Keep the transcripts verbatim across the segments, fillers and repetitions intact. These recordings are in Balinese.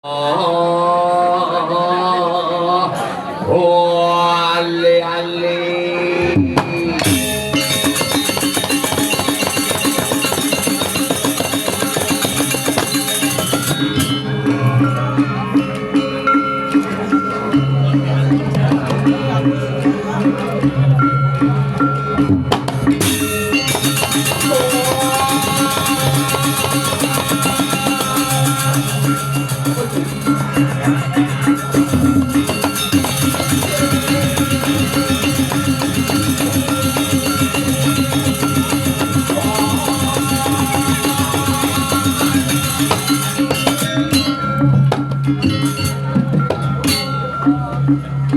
Oh, oh, ale, ale.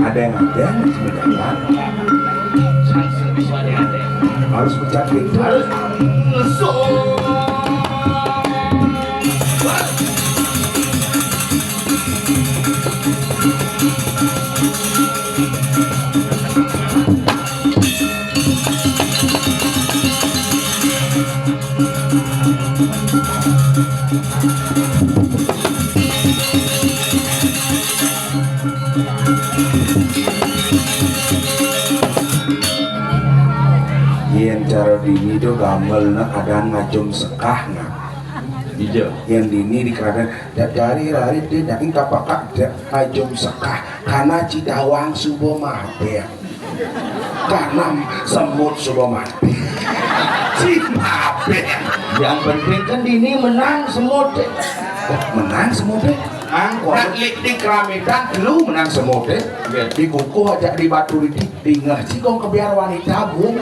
Ada yang ada yang sebenarnya harus mencapai, harus ngesot. Yén cara dini do gamel nak ada ngajum sekah nak. Iya. Yén dini di kerajaan da-, dari lari dia nak ingkapakak da-, ngajum sekah karena Cidawang suba mabék. Karena semut suba mati. Ci mabék. Yang penting kan dini menang semut. Oh, menang semut. Menang, nak lik di keramitan lu menang semut. Iya. Dikukuh aja di batu riti. Dingeh ci gong kebiar wanita, Bung.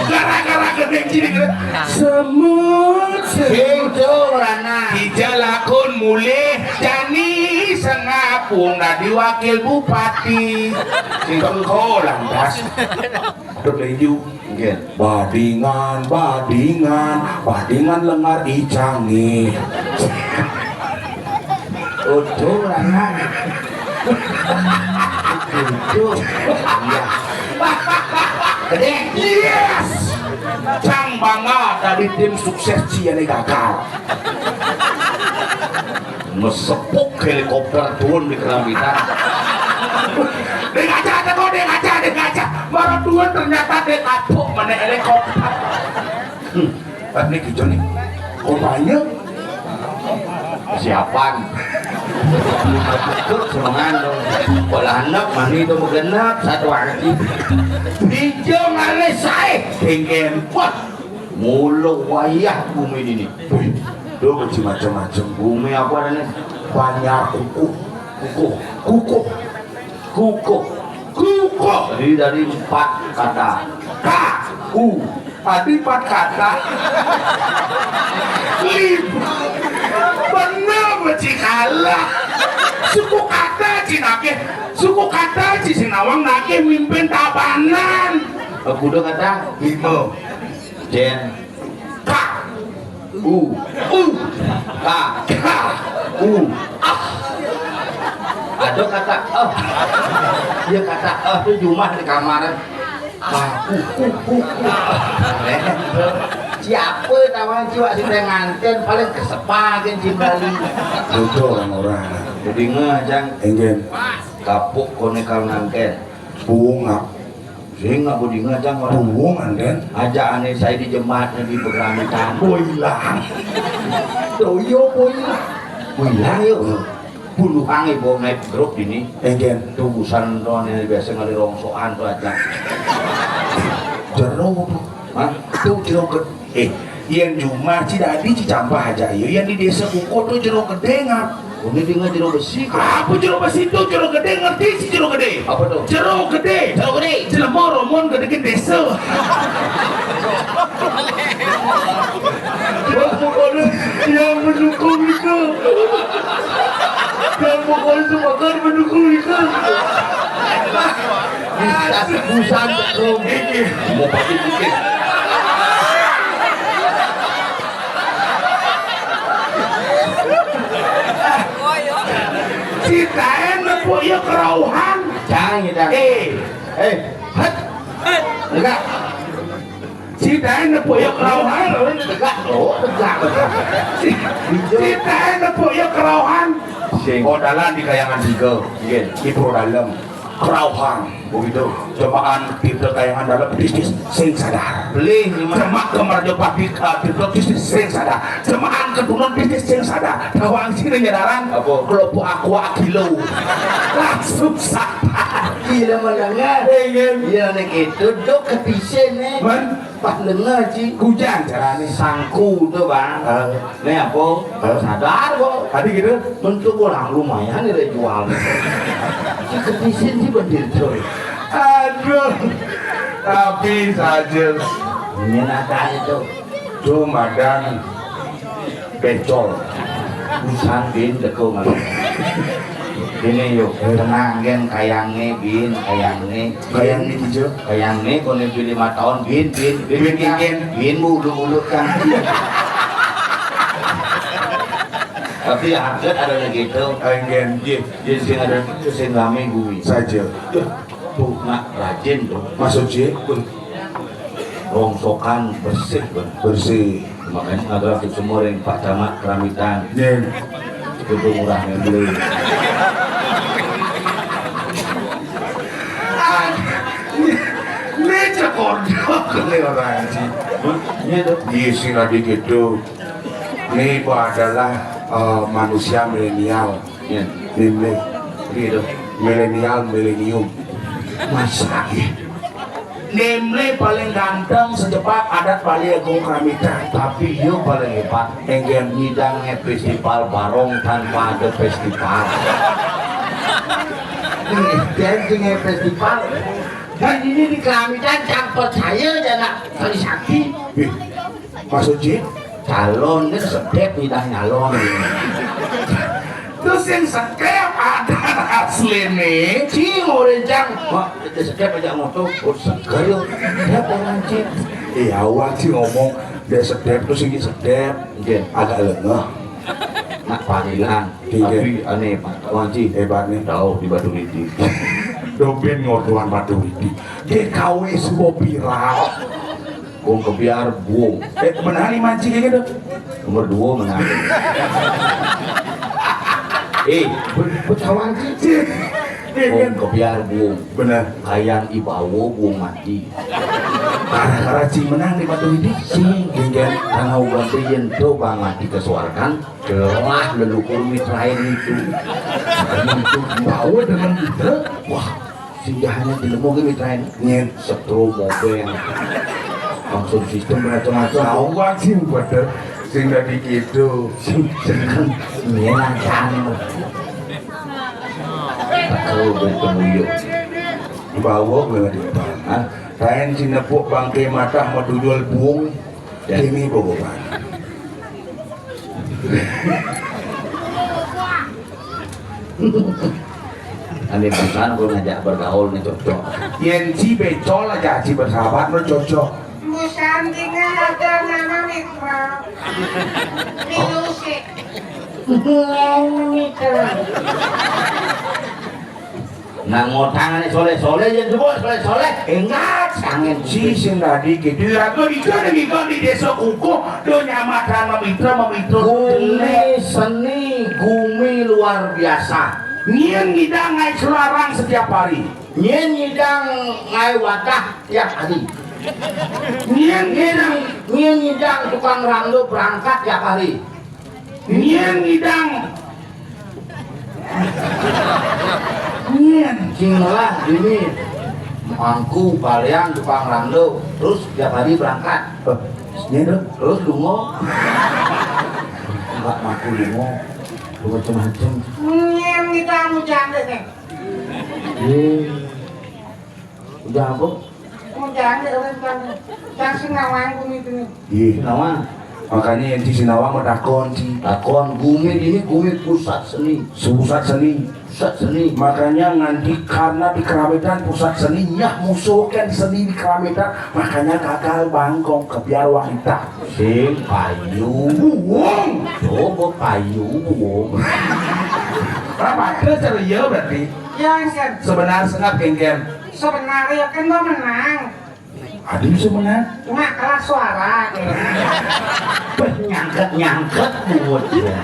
Gara-gara gedé cilik gedé. Semut, semut. Gitu, Rana. Dija lakun mulih jani sengap Bung dadi wakil bupati. Teko lantas. Dek Linju. Nggih. Badingan, badingan, badingan lengar icangé. Utuh, Rana. Utuh. Iya. Gedé. Yes. Cang bangga dadi tim sukses ci ané gagal. Mesepuk helikopter turun di keramitan. Dek aja, teko, dek aja, dek aja. Baru turun ternyata dek kapuk mana helikopter. Hmm. Pas nih kicu nih. Kopanya siapan? Ikut semangan dong. Pola anak mani itu begenap satu lagi. Hijau ngalih saé. Dengken. Wah, mula wayah bumi ini. Wih, tuh macam-macam. Bumi apa nih? Banjar kukuh. Kukuh. Kukuh. Kukuh. Kukuh. Terdiri dari empat kata. K, U. Tadi empat kata. Lima. Bener, mesti kalah. Suku kata ci nagih. Suku kata ci Sinawang nagih mimpin Tabanan. Kuda kata? Lima. Jen. K. U. U. K. K. U. Ah. Ada kata eh. Dia kata eh tu jumah di kamar. Ah, uh, uh, uh, uh. Siapa namanya cuak sudah nganten paling kesepakin di Bali. Itu orang-orang. Jadi ngejang. Enggak. Kapuk konekal nangken. Bunga. Sing aku dinga cang orang. Buwung, Anden. Aja ané saya di jemaat di Pegramitan. Boilang. Toyo boilang. Boilang yuk. Buluhang ibu naik grup ini. Enggen. Tubusan to ané biasa ngalih rongsokan to aja. Jero to. Hah? Tuh jero ke Eh, yén jumah ci dadi ci campah aja, iya, yén di désa kukuh to jero gedé ngap. Ini dengar jero besi. Apa jero besi to, jero gedé, ngerti ci jero gedé? Apa to? Jero gedé. Jero gedé. Jelema roman gedé désa. Wah, pokoknya yang mendukung itu. Yang pokoknya sepakat mendukung itu. Bisa busan, Bro. Iki. Mau pakai dikit. Citaé nepuk ya kerauhan. Jangan, jangan. Eh. Eh. Hét. Enggak. Citaé nepuk ya kerauhan. Tegak, oh, tegak. Citaé nepuk ya kerauhan. Sing. Oh, dalan di Kayangan tiga. Nggih. Di Pura Dalem. Kerauhan. Begitu. Jemaah Tirta Kayangan Dalem bisnis sing sadar. Beli, gimana? Jemaah Kemeraja Pati, eh, Tirta bisnis sing sadar. Jemaah Keturunan bisnis sing sadar. Tawang sini nyadaran. Apa? Kelompok aqua kilo. Langsung sadar. Gila mendengar. Iya, kan? Iya, nek itu dok kepisin, nih. Man? Pas denger, Ci. Hujan carane. Sangku tuh, Bang. Ah. Nih, apa? Ah. Sadar kok. Tadi gitu? Untuk orang lumayan ya jual. Ci ketisin sih bener tuh. Aduh. Tapi saja. Ini nata itu. Tuh, Madan. Becol. Busan, Bin, teko, Mas. Ini yuk, tenang, gen, kayange, Bin, kayange. Kayange ijo. Kayange, kono pilih lima tahun, Bin, Bin, Bin, Bin, Bin, Bin. Bin, bulu, bulu, kan. Tapi harga ada lagi itu. Engen. Iya, iya, sing ada itu, sing rame gue. Saja. Tuh, nak rajin tuh. Maksud sih? Rongsokan bersih, Bang. Bersih. Makanya ngagerak di sumur yang Pak Camat Keramitan. Yen. Itu tuh murah yang beli. Ini cekordok. Ini orang sih. Iya tuh. Iya sih, tadi gitu. Ini adalah, eh, manusia milenial. Iya. Ini. Gitu. Milenial, milenium. Masa iya? Nemle paling ganteng sejepak adat Bali Agung Keramitan. Tapi yo paling hebat, enggak nyidang festival barong tanpa ada festival. Nih, dan punya festival. Dan ini di Keramitan, jangan percaya aja nak kali sakti. Ih, Mas Uji, calon kan sedep nyidang nyalon. Terus yang sedep ada asline, Ci, ngorencang. Wah, itu sedep aja ngotot, oh, seger yo. Sedep orang, Ci. Iya, awal sih ngomong, dia sedep terus ini sedep. Nggih. Agak lengah. Nak panggilan, nggih, tapi aneh, Pak Wanci. Hebat nih. Tahu di Batu Riti. Doben ngotuan Batu Riti. D K W semua viral. Wong kebiar buung. Eh, menang nih mancing kayak gitu. Nomor dua menang. Eh, be-, betawan sih. Iya, wong kan? Kebiar buung. Bener. Kayan ibawo buung mati. Gara-gara cing menang di Batu Riti. Cing, dengan karena uban yen to bang mati ke suarkan, kelah leluhur mitrain itu. Itu ibawo dengan itu. Wah, sehingga hanya dilemo ke mitrain. Nyen. Setrum obeng. Langsung sistem macam-macam. Tahu sih, betul. Sing tadi gitu. Sing, sing, nyen acan. Tahu betul yuk. Bawa gue di depan. Hah? Kain si nepuk bangke matah mau tujual buung. Ya. Ini bawa bang. Ane busan aku ngajak bergaul nih cocok. Yen si becol aja si bersahabat lo cocok. Busan tinggal ada nama mikro. Milusik. Mikro. Nang ngotang ane soleh-soleh, yang sebut soleh-soleh. Enggak, sangen si sing tadi gitu. Aku di sana di, di desa kuku, do nyamatan mamitra, mamitra. Gumi seni, gumi luar biasa. Nyen ngidang ngai selarang setiap hari. Nyen ngidang ngai wadah tiap hari. Nyen ngidang, nyen ngidang tukang rando berangkat tiap hari. Nyen ngidang. Nyen. Cing lah ini. Mangku, balian, tukang rando. Terus tiap hari berangkat. Eh, nyen tuh. Terus lungo. Enggak mangku lungo. Macam-macam. Nyen kita anu jande nih. Iya. Udah apa? Mau jande orang jande. Yang senawang itu nih. Iya. Senawang. Makanya yang di Sinawang mau takon, Ci. Takon, gumi ini gumi pusat seni. Pusat seni. Pusat seni. Makanya nganti karena di Keramitan pusat seni, nyah musuhkan seni di Keramitan, makanya gagal bangkong kebiar wanita. Sing payu. Buung. Coba payu, buung. Apa ada ceria berarti? Ya, Sir. Sebenar sengap kengkem. Sebenarnya kan gua menang. Adi bisa menang. Cuma kalah suara. Beh, nyangket-nyangket bungut ya.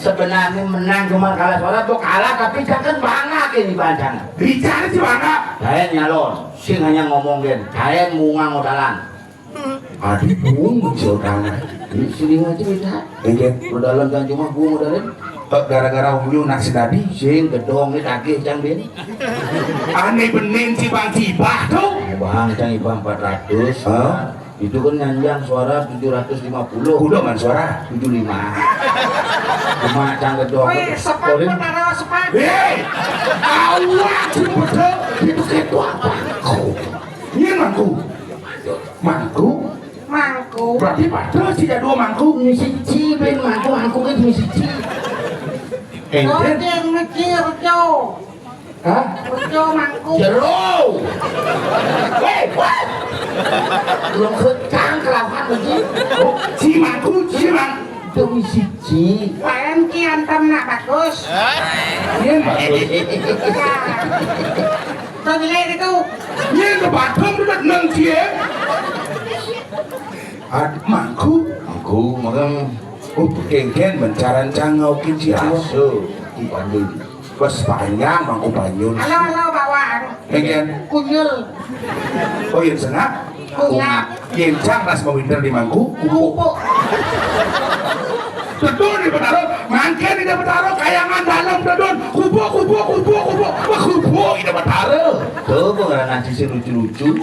Sebenarnya menang cuma kalah suara, tuh kalah tapi jangan bangga ini bancang. Bicara sih bangga. Saya nyalon, sing hanya ngomong gen. Saya bunga modalan. Adi bunga modalan. Ini sini aja kita. Iya. Modalan kan cuma bunga modalan. Eh, gara-gara unyu nak sedadi. Sing gedong ini daging cang bin. Aneh bening cibang cibah tuh. Bang cang ibang empat ratus. Hah? Itu kan nyanjang suara tujuh ratus lima puluh. Udah man suara tujuh lima. Cuma cang gedong. Weh, sepat. Paling petara sepat. Hei! Awak sih betul. Itu ketua apa? Kau. Ini mangku. Mangku. Mangku. Berarti padahal si jadua mangku. Ini siji ben mangku, mangku kan ini siji. Enten. Yang mikir, Jo. Hah? Bejo mangku. Jero. Weh, weh. Belum kecang kelawan lagi. Oh, si mangku, si mang. Demi siji. Lain ki antem nak bagus. Iya, bagus. Ya. Tuh, nilai itu. Iya, ke Batam udah nang cie. Ad, mangku. Mangku, makan. Oh, kengken mencaran cangau kici. Asu, di Bandung. Bos panjang, mangku panjun. Halo, halo, bawaan. Kengken. Kunyul. Oh, iya, sengak. Kunyap. Yencang ras mawinter di mangku. Kupu. Kupu. Dedun di Betaro, mangke di Betaro, kayangan dalam dedun. Kupu, kupu, kupu, kupu. Wah, kupu di Betaro. Tuh, pengerangan sisi lucu-lucu.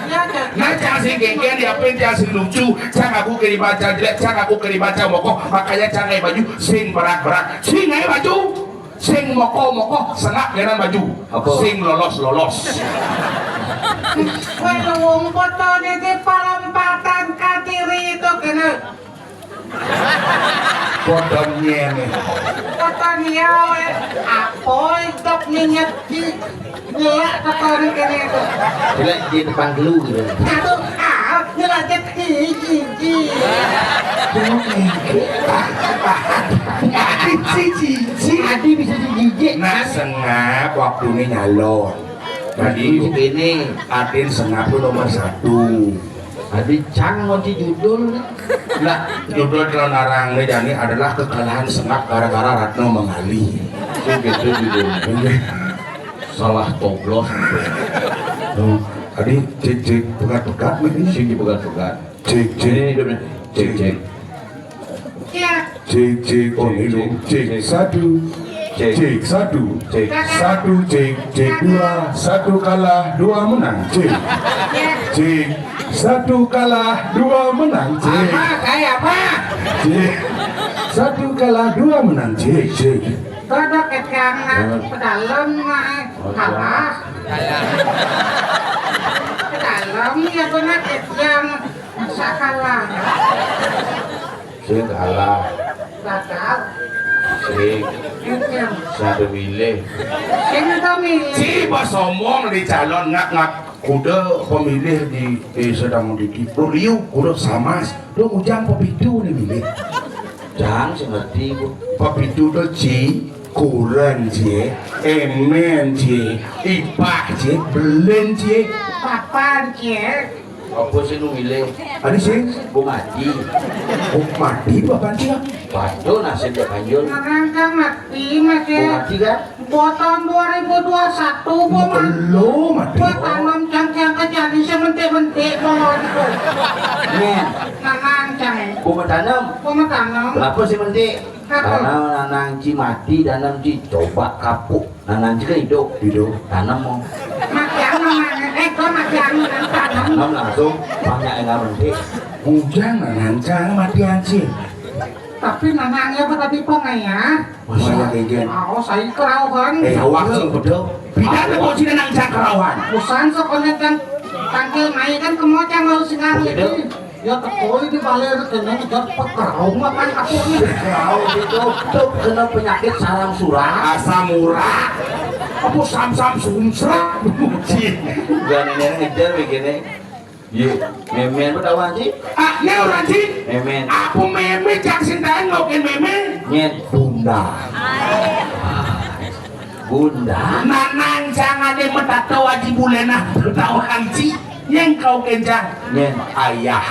Iya, Kak. Nah, cang sing kengken, diapin cang sing lucu. Cang aku kiri baca jelek, cang aku kiri baca mokoh. Makanya cang ngai baju sing berat-berat. Sing ngai baju. Sing moko-moko, sengak ngenan baju. Apa? Sing lolos-lolos. Weh, luwung foto di parampatan katiri itu kena. Foto nyene. Foto dia, weh. Apa itu minyak di Nyelak tekoni kene itu. Jelek di depan dulu gitu. Aduh, ah, nyelak jet hiji. Cuma kayak gitu. Adi siji. Adi bisa dijijik. Nah, sengap waktu ini nyalon. Tadi ini Adin sengap tuh nomor satu. Adi cang ngonci judul. Nah, judul calon arang ini jani adalah kekalahan sengap gara-gara Ratno mengalih. Begitu judulnya. Salah toblos. Oh, adi cek cek pegat-pegat nih. Sing dipegat-pegat. Cek cek. Ini hidupnya. Cek cek. Cek cek. Oh, ini dong. Cek satu. Cek. Cek satu. Cek. Satu cek, cek dua. Satu kalah, dua menang. Cek. Cek. Satu kalah, dua menang. Cek. Apa? Kayak apa? Cek. Satu kalah, dua menang. Cek cek. Kodok kecang pedalem mah kalah. Pedalem ya kena kecang sakalah. Sing kalah. Bakal. Sing. Kecang. Satu milih. Sing itu milih. Si pas sombong di calon ngak-ngak kuda pemilih di, di sedang di, di Priuk kuda samas. Lu ujang pepitu nih milih. Jang sing ngerti ku. Pepitu tuh ci, kuren ci, emen ci, ipah ci, belen ci. Papan ci. Apa sih nu milih? Adi sih? Bu mati. Bu mati itu apaan sih? Waduh, nasib dia kanjur. Orang kan mati masih. Bu mati kan? Buat tahun dua ribu dua satu, Bu, mah. Belum, mati. Buat tanam cang-cang ke jadi sementik-mentik, Bu. Nih. Nanang cang. Bu mau tanam? Bu mau tanam. Berapa sih mentik? Apa? Tanam nanang ci mati, tanam ci coba kapuk. Nanang ci kan hidup. Hidup. Tanam mau. Mati anu mana? Eh, kok mati anu yang tanam? Tanam langsung, banyak yang nggak mentik. Hujan nanang cang mati anjing. Tapi nanangnya apa tadi, Pong, ya? Masa kayak gini? Oh, saya kerauhan. Eh, awak sing bedo. Bida tuh bocil nang cang kerauhan. Usan sok kena cang tangkil mai kan kemo cang mau singan gitu. Ya tekoi di balai kena ngejar pekerau makan kapurnya. Kerau itu tuh kena penyakit sarang surah. Asam urat. Apa sam-sam sumsrak? Gua nenek ngejar begini. Iya, memen apa tahu anjing? Ah, ya orang anjing. Memen. Apa memen cak sing tahan ngokin memen? Nyen. Bunda. Bunda. Nanang jangan dia metato aji bulena tahu anjing. Nyén kau kencang. Nyén. Ayah.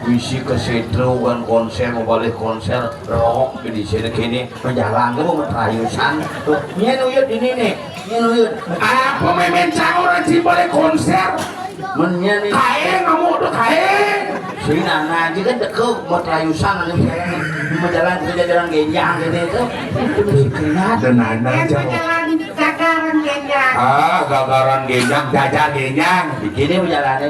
Bisi kasétruan konsér, mau balik konsér, rohok di sini kini, menjalan tuh mau terayusan. Tuh, nyén uyut ini nih, nyén uyut. Apa mémén cang orang sing balik konsér? Mén nyén nih. Kaé ngamuk tuh kaé. Sing nana aja kan dekuk mau terayusan, anu, menjalan ke jajaran genjang gitu itu. Kelihatan. Dan nana. Nyén aja. Jalan gagaran genjang. Ah, gagaran genjang, jajar genjang. Di sini menjalannya.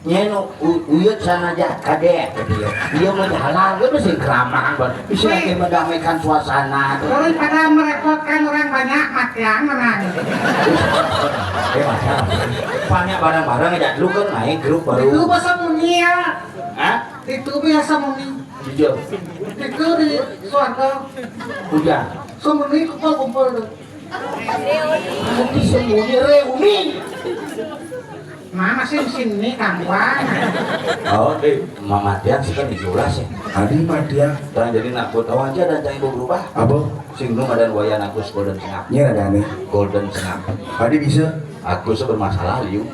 Nyén u-, uyut sana aja, kadék, gitu ya. Dia mau jalan, dia mesti keramaan, Bang. Bisa lagi mendamaikan suasana tuh. Daripada merepotkan orang banyak, matian orang. Eh, banyak. Banyak barang-barang aja dulu kan naik grup baru. Itu bahasa muni ya. Hah? Itu biasa muni. Iya. Itu di suarga. Udah. Semuni kumpul-kumpul tuh. Nanti sembunyi reuni. Mana sih mesin ini kampuan? Oh, eh, mamatian sih kan jelas ya. Adi matian. Tang jadi nakut. Oh, aja dan cai berubah. Apa? Sing nu madan wayan Agus Golden Sengap. Nyén ada nih. Golden Sengap. Adi bisa. Agus bermasalah liu.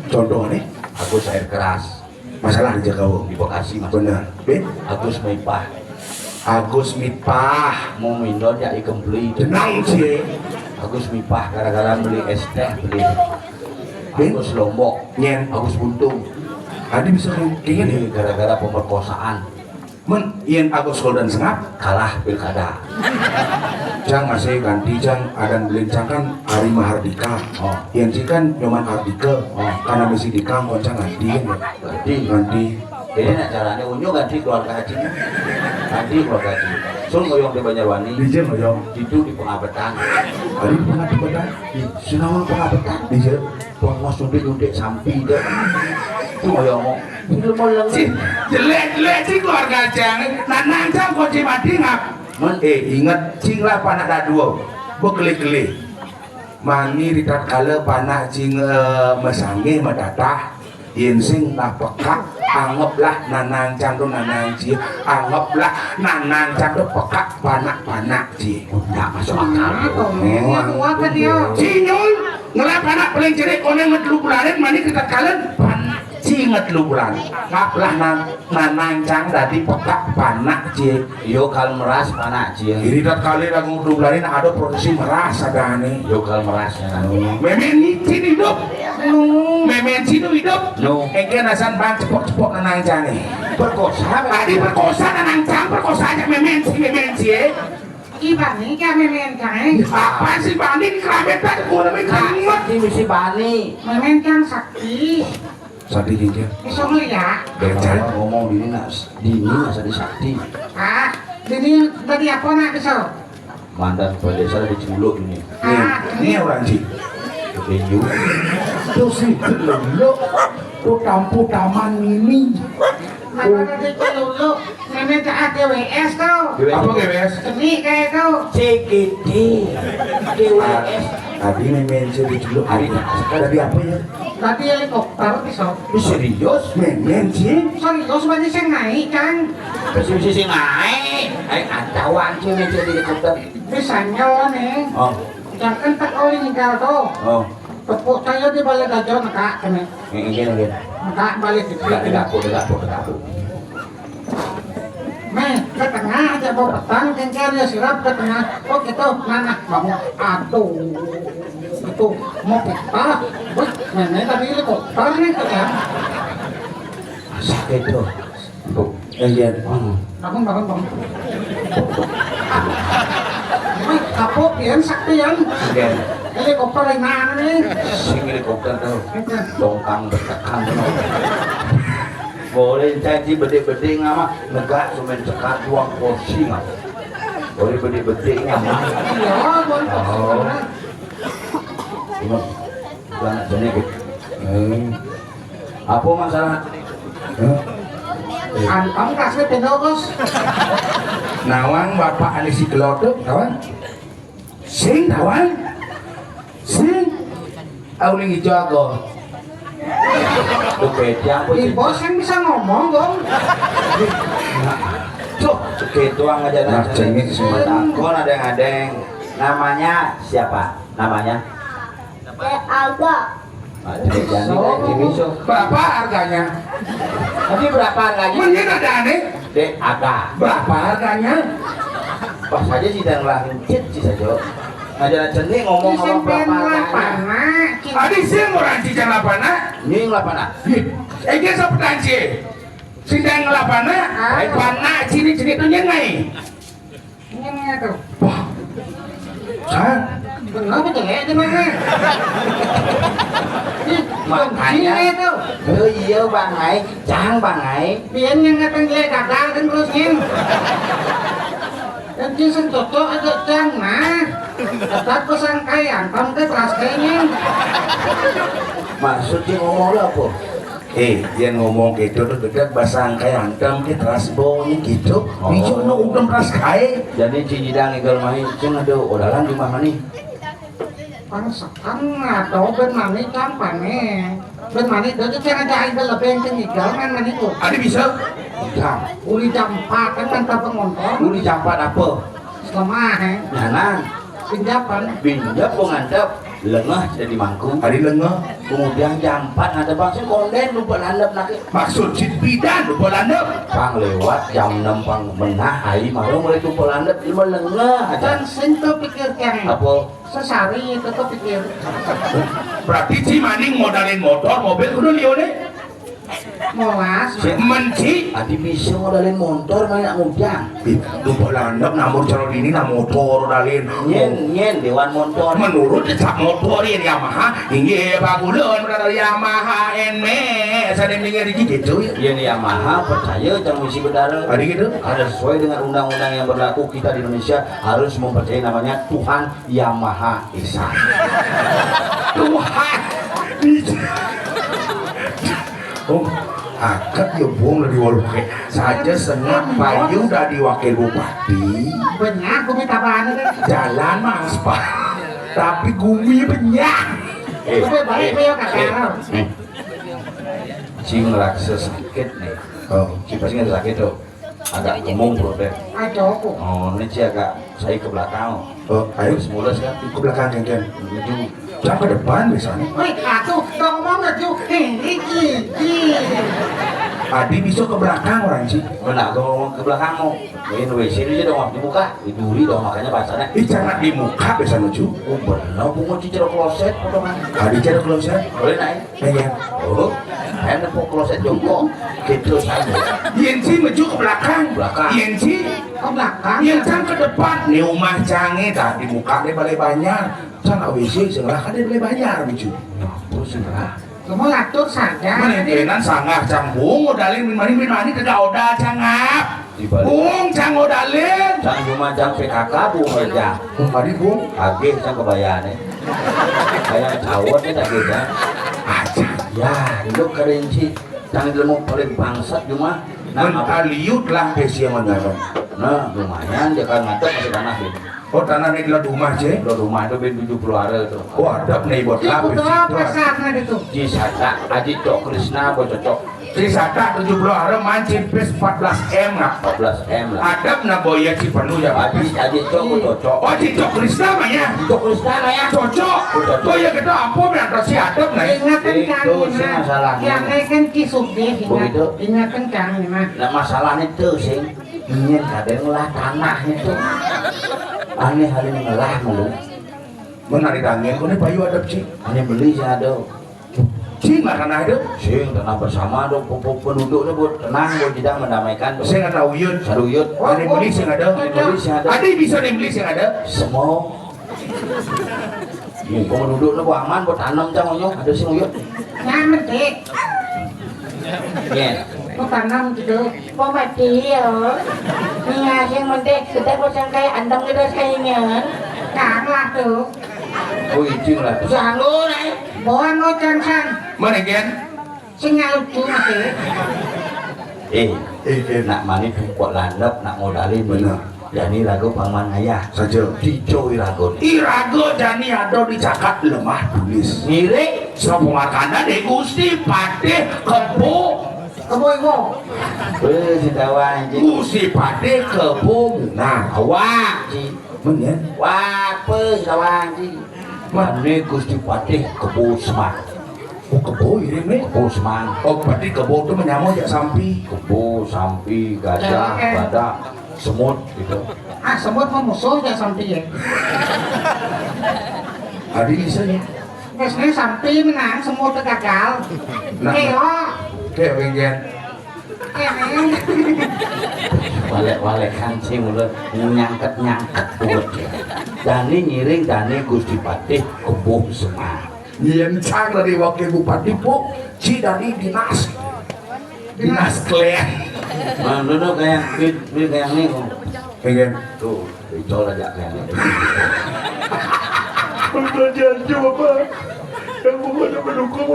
Contohnya? Agus air keras. Masalah di Jakarta. Di Bekasi, Mas. Bener. Bin? Agus Mipah. Agus Mipah. Mau mindon ya ikempli. Tenang sih. Agus Mipah gara-gara beli es teh beli. Bin? Agus Lombok. Nyén. Agus Buntung. Adi bisa kan? Ini gara-gara pemerkosaan. Mén, yén Agus Golden Sengap kalah pilkada. Cang masih ganti, cang adan belincang kan Ari Mahardika. Oh. Yén si kan Nyoman Ardika. Oh. Karena misi Dika, kon cang ganti. Ganti. Ganti. Jadi nak caranya unyu ganti keluarga Haji. Ganti keluarga Haji. Sun ngoyong di Banjarwani. Di jeng ngoyong. Itu di Pengabetan. Tadi di Pengabetan. Di Sunawang Pengabetan. Di jeng. Pengos nyuntik-nyuntik sampi deh. Itu ngoyong. Itu mau lengan. Cih, jelek-jelek cing keluarga cang. Nanang cang kunci mati ngap. Mén, eh, inget cing lah panak dadua. Bekelih-kelih. Mani di tatkala panak cing, eh, masanggih matatah. Yén sing lah pekak, anggaplah nanang cang tu nanang cing. Anggaplah nanang cang tu pekak panak-panak cing. Ndak masuk akal. Nah, tuh, memang kuat kan dia. Cinyul, ngelap anak paling cerik, koneng ngetelu bulanin, mani kita kalen, panak ci ngetelu bulan. Ngaplah nan-, nanang cang dadi pekak panak ci. Yo kal meras panak ci. Iri tatkala lagu ngetelu bulanin ada produksi meras adane. Yo kal meras ya. Mémén ni cin hidup. No. Mémén cin hidup. No. Engke nasan bang cepok-cepok nanang cang ni. Perkosa. Tadi perkosa nanang cang, perkosa aja mémén ci, mémén ci, eh. Ibani ka mémén cang, eh? Apa sih bani kerametan gua namanya keringet. Sakti misi bani. Mémén cang sakti. Sakti cincin. Iso ngeliat. Becan. Ngomong dini nak, dini nak sakti sakti. Ah, dini tadi apa nak bisa? Mantan kepala desa di Cibulu ini. Ah, ini orang sih. Keju. Tuh sih, lo, lo, tuh tampu taman mini. Mana tadi dulu? Mémén cang G W S tuh. Apa G W S? Seni kayak tuh. C G D. G W S. Tadi mémén saya di Cibulu. Tadi apa ya? Tadi helikopter bisa. Serius? Mémén sih. Serius berarti saya naik kan? Pasti bisa sih naik. Eh, ada wanci mémén helikopter. Bisa nyala nih. Oh. Jangan tak kau tinggal tuh. Oh. Tepuk saya di balai gajah nekak kene. Ini, ini, ini. Nekak balik di. Tidak, tidak, tidak, tidak. Méh, ke tengah aja bawa petang, kencang ya sirap ke tengah. Oh gitu, mana kamu? Aduh, itu mau pecah. Wih, nenek tadi helikopter nih kan. Sakit tuh. Tuh, eh, iya. Hmm. Bangun, bangun, bangun. Wih, kapok pian sakti pian. Iya. Helikopter yang mana nih? Sing helikopter tuh. Dongkang bertekan tuh. Boleh caci bede-bede ngama negak semen sekat buang kursi ngama. Boleh bede-bede ngama. Iya, boleh. Oh. Ini jangan sini gitu. Eh. Apa masalah? Hah? Antam kasih pindah, Bos. Nawang bapak ane si Kelotuk, kawan. Sing, kawan. Sing. Auling ijo ago. Tuh beda apa sih? Bos kan bisa ngomong, Gong. Tuh, gitu aja. Nah, cengit semua. Takon ada yang ada yang namanya siapa? Namanya? Alda. Ada jadi kan, Jimmy, so. Berapa harganya? Tadi berapa harganya? Mending ada aneh. Dek, ada. Berapa harganya? Pas aja si dan lah ngecit si sajo. Aja cenik ngomong. Di apa, berapa harganya? Lapana, Cing. Adi sih murah, Cing, lapana. Nying lapana. Ih, ege sapetan, Cing. Sindang lapana, ah, lapana, cini, cini tuh nyengai. Ini tuh. Wah. Hah? Kenapa tuh ya, di mana? Ih, makanya. Sini tuh. Oh iya, Bang Ai. Cang, Bang Ai. Pian yang ngatang dia gagal kan terus, Nying. Dan dia sentoto ada cang, nah. Tetap pesan kayak, kamu teh kelas kayaknya. Maksudnya ngomong apa? Eh, dia ngomong gitu tuh, kita basang kayak hantam ke teras bawahnya gitu. Oh. Bisa no udem teras kae. Jadi Ci Jidang igal main, cing ada odalan di mana nih? Pang sekan atau ben mani campane. Ben mani itu tuh cara jahit lebih yang igal kan mani tuh. Ada bisa? Bisa. Uli jam empat kan, kan tak pengontrol. Uli jam empat apa? Lemah, eh. Nah, nah. Pinjapan. Pinjap, kok ngantep. Lengah jadi mangku. Hari lengah. Kemudian jam empat ngantep bangsa konden lupa landep nak. Maksud si bidan lupa landep. Pang lewat jam enam pang menah, hari malam mulai lupa landep, cuma lengah aja. Dan sing tuh pikir, Kang. Apa? Sesari itu tuh pikir. Berarti Ci maning modalin motor, mobil kudu lione. Molas. Menci. Adi bisa modalin motor banyak ngujang. Ih, tuh landep namun calon ini na motor dalin. Nyen, nyen, dewan motor. Menurut cap motor ini Yamaha, ini bagulun berada Yamaha N M A. Saya dengar di gitu ya. Ini Yamaha percaya jangan misi bedara. Adi gitu. Ada sesuai dengan undang-undang yang berlaku kita di Indonesia harus mempercayai namanya Tuhan Yamaha Esa. Tuhan. Oh, akad ya, Bung, dari waluh ke. Saja sengak payu dari wakil bupati. Benar, aku minta banget. Jalan mah aspal. Tapi gumi benyah. Eh, lebih baik eh, ya, kata eh, eh. Cing ngerasa sakit nih. Oh. Cing pasti ngerasa sakit tuh. Agak gemung perutnya. Aduh, aku. Oh, ini sih agak saya ke belakang. Oh, ayo. Terus mulus kan? Ke belakang, Ken, Ken. Menuju. Jangan ke depan, misalnya. Wih, atuh, dong mau menuju. Ini gigi. Adi bisa ke belakang orang sih. Benar, gua ngomong ke belakang mau. Ini W C itu dong, waktu buka. Diduri dong, makanya bahasanya. Ih, jangan di muka, bisa menuju. Oh, benar, bunga cicerok kloset, potongan. Adi cerok kloset. Boleh naik. Iya. Oh, ayo nepuk kloset jongkok. Gitu saja. Yen si menuju ke belakang. Belakang. Yen si ke belakang. Yen cang ke depan. Nih rumah cange dah di muka dia balai banjar. Cang A W C sebelah kan dia balai banjar, menuju. Ngampun sebelah. Kamu ngatur saja. Mendingan sanggah cang bung, modalin min mani, min mani, tidak oda cangap. Bung, cang modalin. Cang cuma cang P K K, bung aja. Bung tadi, bung. Agih cang kebayaan, eh. Kayak cawon, eh, tadi, ya. Aja. Ya, lu kerinci. Cang ilmu paling bangsat cuma. Nah, mentaliut lah, pesi yang mengarang. Nah, lumayan, dia kan ngadep masih tanah, gitu. Oh, tanah nih, lo rumah, Cé? Lo rumah itu bin tujuh puluh are itu. Oh, ada nih buat apa sih? Itu apa sana itu? Cisata, Aji Cok Krisna, apa cocok? Cisata tujuh puluh are, mancing pes empat belas M nggak? Empat belas M lah. Ada pernah boya Cipenuh ya? Habis Aji Cok, apa cocok? Oh, Aji Cok Krisna mah ya? Cok Krisna mah ya? Cocok. Oh, cocok. Boya kita ampun, yang kasih adab nih. Ingat kan, itu sih masalahnya. Yang naik kan Cisugih, ingat. Begitu? Ingat kan, Kang, ini mah. Nah, masalahnya itu sih. Ingin kadang lah tanah itu. Aneh hari ngelah mulu. Mun ari dangin, kudu payu adep, Ci. Aneh beli sih ada. Ci, mah tanah itu. Sing tanah bersama dong, penduduknya buat tenang, buat tidak mendamaikan. Sing ada uyut. Saruyut. Aneh beli sih ada. Aneh beli sih ada. Adi bisa nih beli sih ada. Semua. Nih, penduduknya buat aman, buat tanam cang uyut. Ada sih uyut. Nyaman, Dik. Iya. Mau tanam gitu. Pemati ya. Nih, sing penting kita pasang kayak andong kita saingan. Kalah tuh. Oh, izin lah. Selalu, eh. Bawa no cansan. Mana, Gen? Sing lucu masih. Eh, eh, eh, nak mani tuh kok landep, nak modalin bener. Jani rago paman ayah. Saja. Dijo irago. Irago jani ada di cakat lemah tulis. Ngiring. Sapa markanda dek Gusti Patih Kebo. Kebo Imo. Eh, si tawang, Ji. Gusti Patih Kebo Munang. Awak, Ji. Men, ya? Wah, apa si tawang, Ji? Mane Gusti Patih Kebo Semar. Oh, kebo iring nih. Kebo semang. Oh, berarti kebo tuh menyamo jak sampi. Kebo, sampi, gajah, eh, eh, badak, semut gitu. Ah, semut mah musuh jak sampi ya. Adi bisa nih. Terus nih sampi menang, semut gagal. Nah, kayak, kayak weekend. Walek-walek kancing udah nyangket-nyangket kulit ya. Dani ngiring, Dani Gusti Patih kebo semang. Yen sang dari wakil bupati, Bu, ci dari dinas. Dinas klien. Nah, dulu kayak duit, duit kayak ini kok. Pengen. Tuh, dicol aja kayak ini. Udah janji apa? Yang pokoknya mendukung.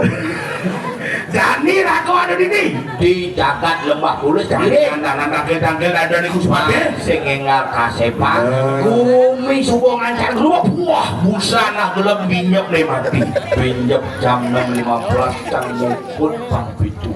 Jani ragu ada di ini. Di jagat Lembah Bulus, jani. Tanah tangkil-tangkil ada di Gusti Patih. Sing enggal kasepang. Eh. Gumi subuh ngancar keluar. Wah, busana gelem minyak deh mati. Pinjep jam enam lima belas, cang muput pang pitu.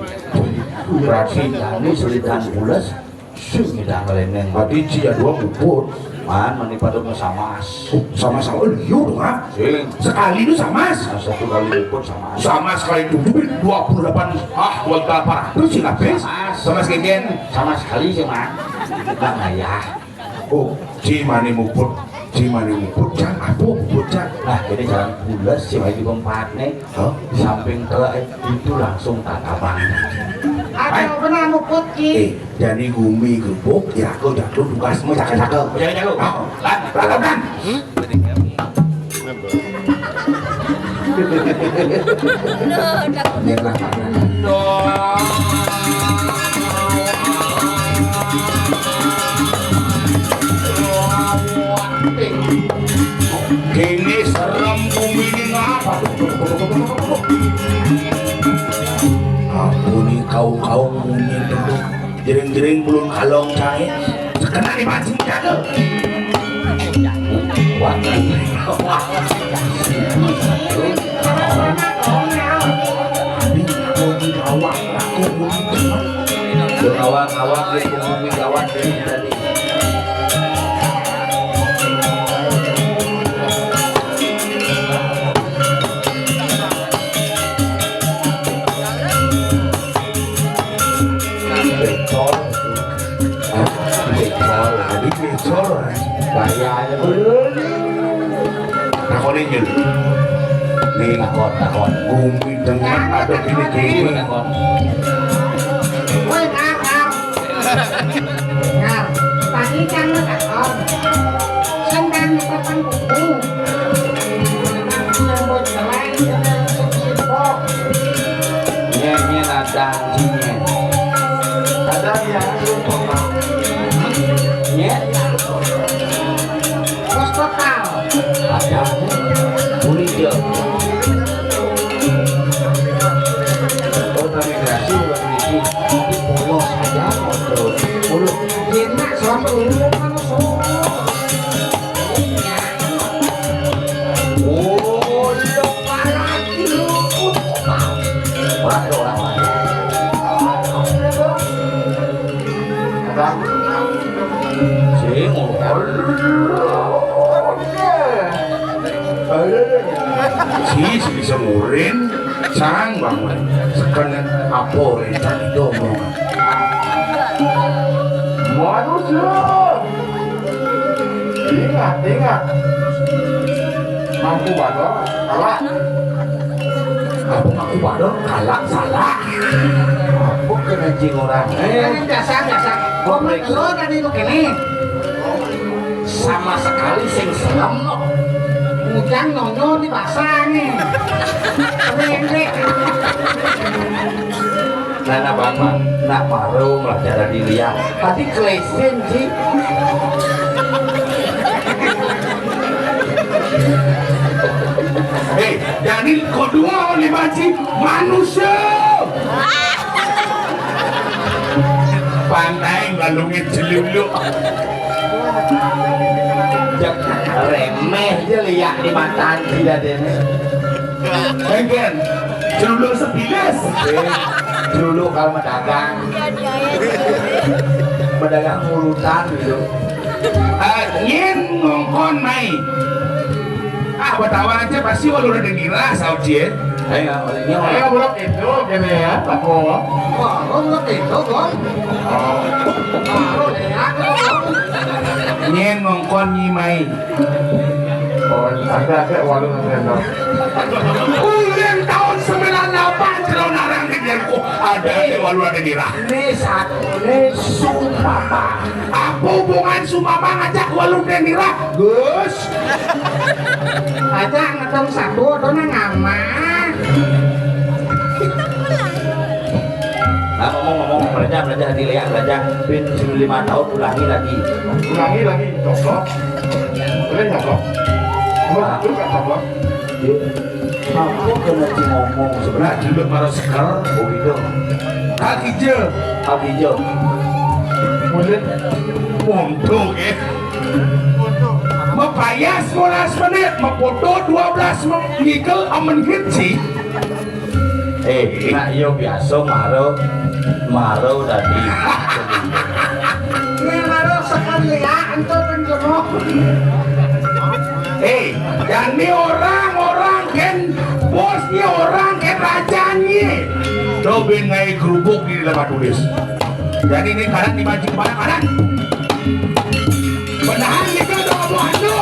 Berarti jani sulitan pules. Sing ngidang leneng. Berarti ci ya dua muput. Man, mani pada sama. Oh, sama-sama. Oh, iya dong, ah. Sing. Sekali itu sama. Nah, satu kali muput sama. Sama sekali itu duit dua puluh delapan. Ah, dua juta apa? Terus sih, habis. Sama. Sama sekalian. Sama sekali sih, Man. Enggak ngayah. Oh, ci mani muput, ci mani muput, cang apa muput, cang? Nah, jadi jalan pules, si lagi empat nih. Hah? Di samping telek itu langsung tatapan. Ada benar muput, Ki. Eh, jadi gumi gerubuk, ya aku jatuh tugas mau jaga-jaga. Jaga-jaga. Oh, lan, lan, lan. Kene serem bumi ini ngapa? Ampuni kau-kau bumi itu. Jering-jering belum kalong cai. Sekena di mancing jaga. Wah, wah. Di bumi awak aku bumi. Bumi awak, awak di bumi awak dari tadi. Becol. Hah? Becol. Tadi becol. Bahaya aja. Takoni, Jul. Nih, takon, takon. Gumi dengan ada gini, gini. Takon. Woi, Kang, Kang. Nah, tadi kan lu takon. Sendang di papan kuku. Nyambut selain dengan sipok. Nye, nye, nadang, jinye. Ada yang lupa, Pak. Nye. Pos total. Ada. Boleh, Jo. Oh, kami kasih buat Niki. Tapi polos aja, kontrol. Polos. Enak, sama dulu, sama semua. Oh, lo parah, lo. Waduh, orang mana? Sing, si, si bisa ngurin, sang bangun. Sekarang apa rencana itu omongan? Manusia. Ingat, ingat. Mampu bador, kalah. Aku ngaku bador, kalah, salah. Aku kena jing orang. Eh, biasa, biasa. Kompleks. Lo tadi itu kene. Sama sekali sing selem. Ujang nyonyo di pasar nih. Pendek. Nana Bambang, nak marung lah cara dilihat. Hati kelesin sih. Hei, Dani, kau dua orang dibanci manusia. Pantai balungin celuluk. Cek remeh aja liak di matan si dadene. Engken, celuluk sebilis. Celuluk kalau mendagang. Mendagang urutan gitu. Eh, nyin ngongkon mai. Ah, betawa aja pasti walau udah ngira saucie. Ayo, ayo, bulak itu, gitu ya, tako. Wah, bulak itu, Bang. Oh. Baru deh, aku, Bang. Nyén ngongkon Nyi Mai. Oh, ada, ada walu nanti, Bang. Ulin tahun sembilan delapan, kalau narang di Bianku, ada, ada walu ada dirah. Ini satu, ini sumpah, Pak. Apa hubungan sumpah, Pak, ngajak walu dan dirah? Gus. Aja ngetong satu atau nang aman. Nah, ngomong-ngomong, belajar, belajar, dilihat, belajar. Pin lima tahun, ulangi lagi. Ulangi lagi, coplok. Boleh nggak, Bang? Nomor satu nggak, Bang? Iya. Aku kena ci ngomong sebenarnya. Nah, dulu para seker, oh gitu. Kaki je. Kaki je. Boleh. Untung, ya. Mapayas lima belas menit, mapoto dua belas menit, ngikel menit sih. Eh, nak yo biasa maro, maro tadi. Ini maro sekali ya, entuk penjemuk. Eh, yang ini orang, orang kan bosnya orang kan rajanya. Coba ngai kerupuk di dalam tulis. Jadi ini kanan dimancing kemana kanan? Benahan kita udah ngomong anu.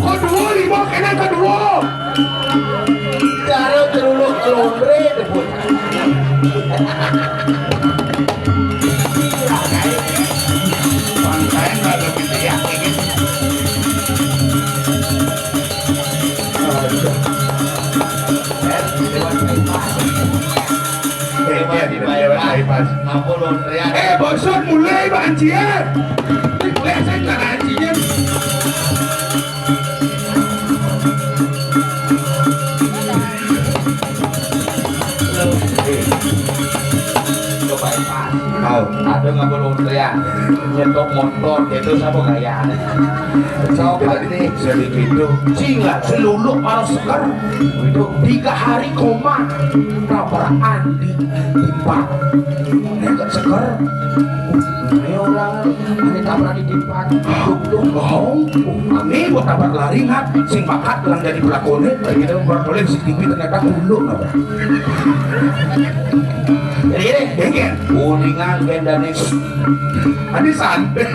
Kedua, lima kanan kedua. Cara celuluk lontre debut. Bangsain kalau gitu ya. Aduh. Eh, lewat bypass. Eh, iya, di lewat bypass. Ampun, lontre. Eh, bosok mulai, Bang Cie. Mulai saya nggak ngajinya. Coba, Pak. Tahu, ada nggak perlu trian? Nyetok motor, itu siapa kayaan? Coba nih, sedikit itu. Singa seluluk malah seker. Itu tiga hari koma. Tabrakan di timpang. Enggak seker. Ini orang, ini tabrak di timpang. Tuh, tuh, bohong. Ini buat tabrak lari, nak. Sing bakat, bilang jadi pelakone. Gitu, buat boleh C C T V ternyata kulo, nabrak. Jadi, ini, ini, kuningan, gendane. Ini santai.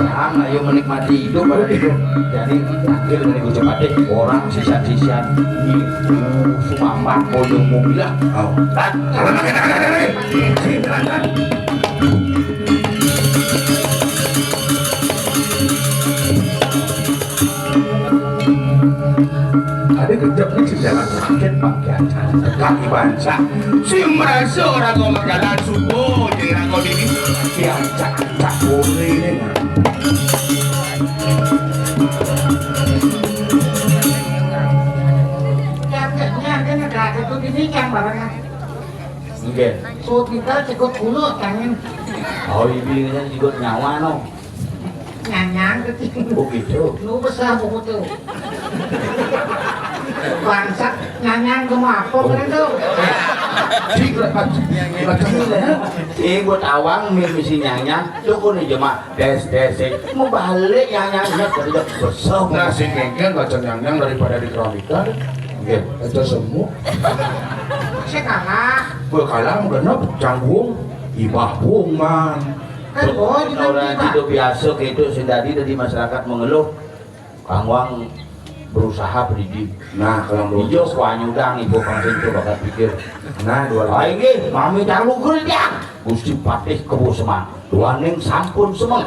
Nah, ayo menikmati hidup pada hidup. Jadi, terakhir dari Gusti Patih, orang sisa-sisa. Ini, uh, sumambat, boyong mobilah. Oh. Tat, tat, tat, tat, tat, tat. Sini, tat, tat. Ada kejepit sing jalan sakit, Bang, kiancak. Kaki bansa. Sing merasa orang ngomong jalan subuh, jadi orang kau ini. Kiancak, kiancak, boleh ini, nah. Kiancaknya ada negara itu ini yang barangnya. Nggih. Suut kita cikut kulo tangan. Oh, ini kan cikut nyawa, no. Nyanyang kecil. Oh, gitu. Nu besar buku tuh. Bangsat, nyanyang kamu apa kalian tuh? Cik, macam ini, ya. Eh, buat awang, mi-, misi nyanyang, cukup nih, jemaah. Des, des, des. Mau balik nyanyang, ingat, tadi udah besar. Nah, sing kengken, baca nyanyang daripada di keramika. Nggih, aja semu. Sing kalah. Bekalah, genep, canggung, ibah, bung, man. Kan, oh, orang tidak itu biasa gitu, sing tadi dari masyarakat mengeluh. Kang Wang berusaha pendidik. Nah, kalau menurut ijo kuanyudang ibu Kang Sinto bakal pikir. Nah, dua. Ah, inggih, mami calu kerja. Gusti Patih Kebo Semang. Duaning sampun semeng.